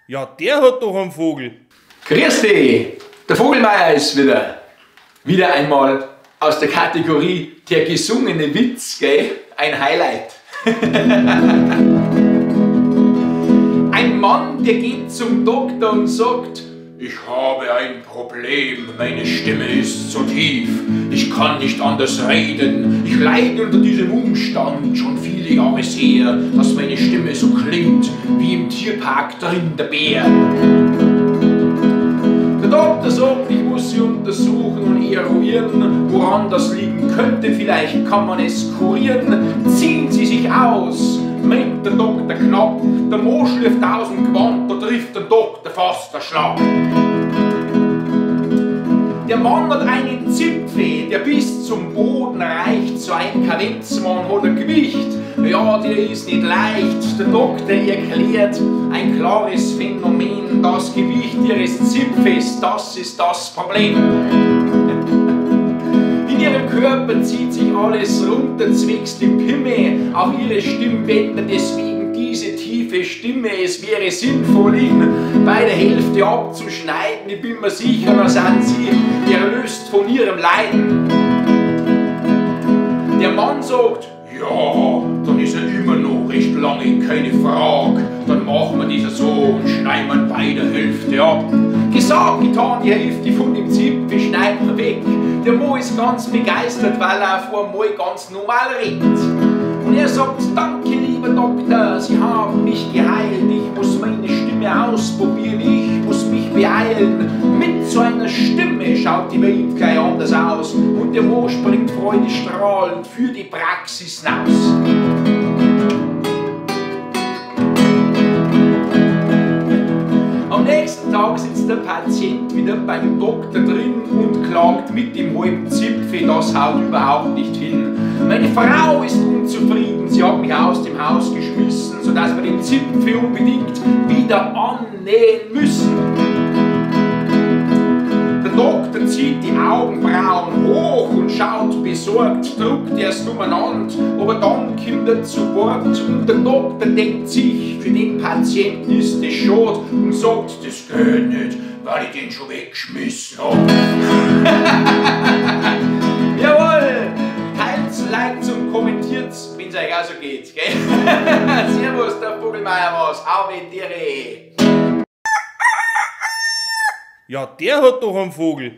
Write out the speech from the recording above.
Ja, der hat doch einen Vogel. Grüß dich! Der Vogelmeier ist wieder. Wieder einmal aus der Kategorie der gesungene Witz, gell? Ein Highlight. Ein Mann, der geht zum Doktor und sagt: Ich habe ein Problem, meine Stimme ist zu tief, ich kann nicht anders reden, ich leide unter diesem Umstand schon viele Jahre sehr, dass meine Stimme so klingt wie im Tierpark drin der Bär. Der Doktor sagt, ich muss sie untersuchen und eruieren, woran das liegen könnte, vielleicht kann man es kurieren. Ziehen Sie sich aus, meint der Doktor knapp, der Mo schlürft aus dem Gewand, da trifft der Doktor fast der Schlag. Der Mann hat einen Zipfel, der bis zum Boden reicht, so ein Kavenzmann hat ein Gewicht, ja, der ist nicht leicht. Der Doktor erklärt ein klares Phänomen, das Gewicht ihres Zipfels, das ist das Problem. In ihrem Körper zieht sich alles runter, zwecks die Pimme, auch ihre Stimmbänder, deswegen diese tiefe Stimme. Es wäre sinnvoll, ihn bei der Hälfte abzuschneiden, ich bin mir sicher, da sind sie erlöst von ihrem Leiden. Der Mann sagt, ja, dann ist er immer noch recht lange, keine Frage, dann machen wir das so und schneiden wir bei der Hälfte ab. Gesagt, getan, die Hälfte von dem Zipfel schneiden wir weg. Der Mo ist ganz begeistert, weil er vor einmal ganz normal redet. Und er sagt, danke lieber Doktor, Sie haben mich geheilt, ich muss meine Stimme ausprobieren, ich muss mich beeilen. Mit so einer Stimme schaut die Welt gleich anders aus und der Mo springt freudestrahlend für die Praxis hinaus. Am nächsten Tag sitzt der Patient wieder beim Doktor drin und klagt mit dem halben Zipfel, das haut überhaupt nicht hin. Meine Frau ist unzufrieden, sie hat mich aus dem Haus geschmissen, sodass wir den Zipfel unbedingt wieder annähen müssen. Der Doktor zieht die Augenbrauen hoch und schaut besorgt, druckt erst umeinander, aber dann kommt er zu Wort und der Doktor denkt sich, für den Patienten ist es schade und sagt, das geht nicht, weil ich den schon weggeschmissen hab. Jawohl! Teilt's, liked's und kommentiert's, wenn's euch auch so geht. Gell? Servus, der Vogelmeier war's. Auf die Tiere! Ja, der hat doch einen Vogel.